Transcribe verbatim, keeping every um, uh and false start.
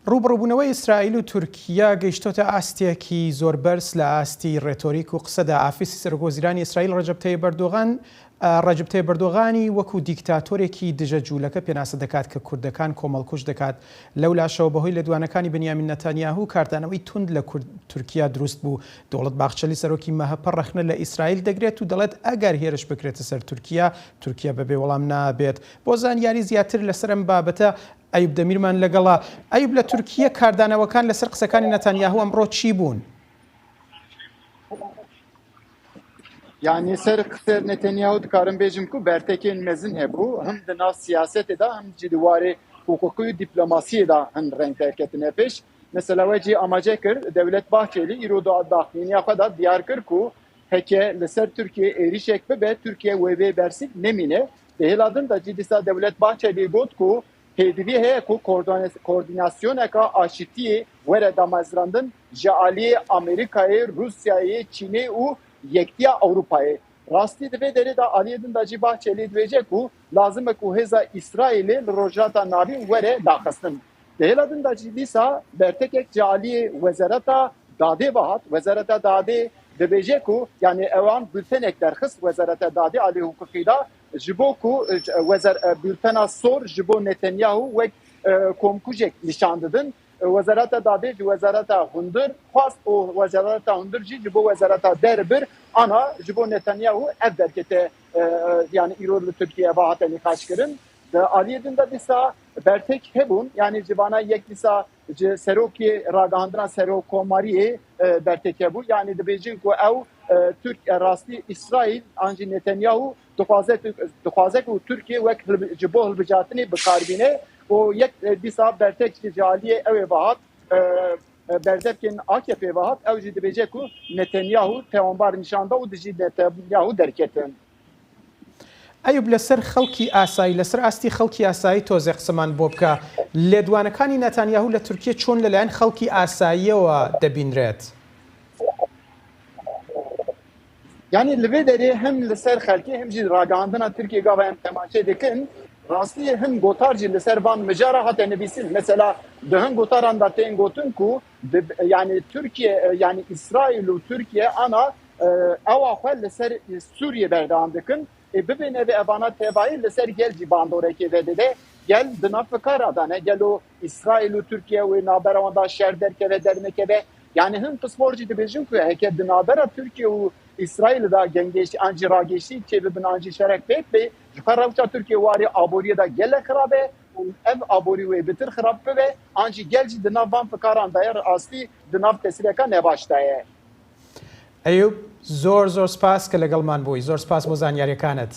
ڕوبڕوبوونەوەی ئیسرائیل و تورکیا گەیشتۆتە ئاستێکی زۆر بەرز لە ئاستی ڕێتۆریک و قسەدا. ئافیسی سەرۆکوەزیرانی ئیسرائیل ڕەجەب تەیب ئەردۆغان، ئە، ڕەجەب تەیب ئەردۆغانی وەکو دیکتاتۆرێکی دژە جوولەکە پێناسە دەکات کە کوردەکان کۆمەڵکوژ دەکات. لەو لاشەوە بەهۆی لێدوانەکانی بنیامین نەتانیاهو کاردانەوەی توند لە کورد، تورکیا دروست بوو. دەوڵەت باخچەلی سەرۆکی مەهەپە ڕەخنە لە ئیسرائیل دەگرێت و دەڵێت ئەگەر هێرش بکرێتە سەر تورکیا، تورکیا بەبێ وەڵام نابێت. بۆ زانیاری زیاتر لەسەر ئەم بابەتە، ئەیوب دەمیرمان لەگەڵە. ئەیوب، لە تورکیە کاردانەوەکان لەسەر قسەکانی نەتانیاهو ئەمڕۆ چی بوون؟ یعنی سەر قسە نەتەنیاهو دکارم بێژم کو bertekên mezin hebû, him di nav siyasetê de, him jî di warê hiqûqî û dîplomasiyê de hin reng derketine pêş. Mesela we jî amaje kir, Dewlet Bahçelî îro da daxmîniya xwe de diyar kir ku heke li ser Tirkiye êrîşek bibe, Tirkiye wê bê bersîv nemîne. Di hêla din de jî dîsa Dewlet Bahçelî got ku pêdivî heye ku koordine- koordînasyoneka aşitiyê were damezrandin ji aliyê Amerîkayê, Rûsyayê, Çînê û Yektiya Ewropayê. Rastî di vê derê de aliyê din de jî Bahçelî dibêje ku lazim e ku hêza Îsraîlê li Rojhilata Navîn were daxistin. Di hêla din de jî dîsa bertekek ji aliyê Wezareta Dadê ve hat. Wezareta Dadê dibêje ku, yani, ewan bultenek derxist Wezareta Dadê alî hiqûqî de, ji bo ku, e, wezer-, e, bultena sor ji bo Netanyahu wek, e, komkujek nîşan didin. E, Wezareta Dadê ji Wezareta Hundir xwest û Wezareta Hundir jî ji bo Wezareta Derbir, ana ji bo Netanyahu ev derkete, e, e, yani îro li Tirkiye ve hate nîqaş kirin. Di aliyê din de dîsa bertek hebûn, yani ji vana yek dîsa ji serokê ragihandina serokkomariyê, e, bertek hebû. Yani dibêjin ku ew, e, Tirk, e, rastî Îsraîl an jî Netanyahu dixwaze, dixwaze ku Tirkiye wek hilbi-, ji bo hilbijartinê bi kar bîne û yek, e, dîsa bertek jî ji aliyê ew ê ve hat, e, e, berzevkên A K P'ê ve hat, ew jî dibêje ku Netanyahu tewanbar nîşan da û dijî Netanyahu derketin. ئەیوب، لەسەر خەڵکی ئاسایی، لەسەر ئاستی خەڵکی ئاسایی تۆزێ قسەمان بۆ بکە. لێدوانەکانی نەتانیاهو لە تورکیە چۆن لەلایەن خەڵکی ئاساییەوە دەبینرێت؟ Yani li vê derê him li ser xelkê him jî ragihandina Tirkiye gava em temaşe dikin, rastî hin gotar jî li ser van mijara hate nivîsîn. Mesela di hin gotaran de tên gotin ku bi, yani Tirkiye, yani Îsraîl û Tirkiye ana, e, ewa xwe li ser Sûriyê berdewam dikin. Ê bibêne vê evana tevayî li ser gel jî bandorekê vedide. Gel di nav fikara de ne. Gelo Îsraîl û Tirkiye wê navbera wan de şer derkeve dernekeve? Yani hin pispor jî dibêjin ku heke di navbera Tirkiye û Îsraîl de gengeştî an jî ragêştî çêbibin an jî şerek pêk bê, ji xwe rewşa Tirkiye warê aboriyê de gelek xirab e û ev aborî wê bitir xirab bibe, an jî gel jî di nav van fikaran de ye, rastî di nav tesîreka nebaş de ye. ئەیوب، زۆر زۆر سپاس کە لەگەڵمان بووی. زۆر سپاس بۆ زانیاریەکانت.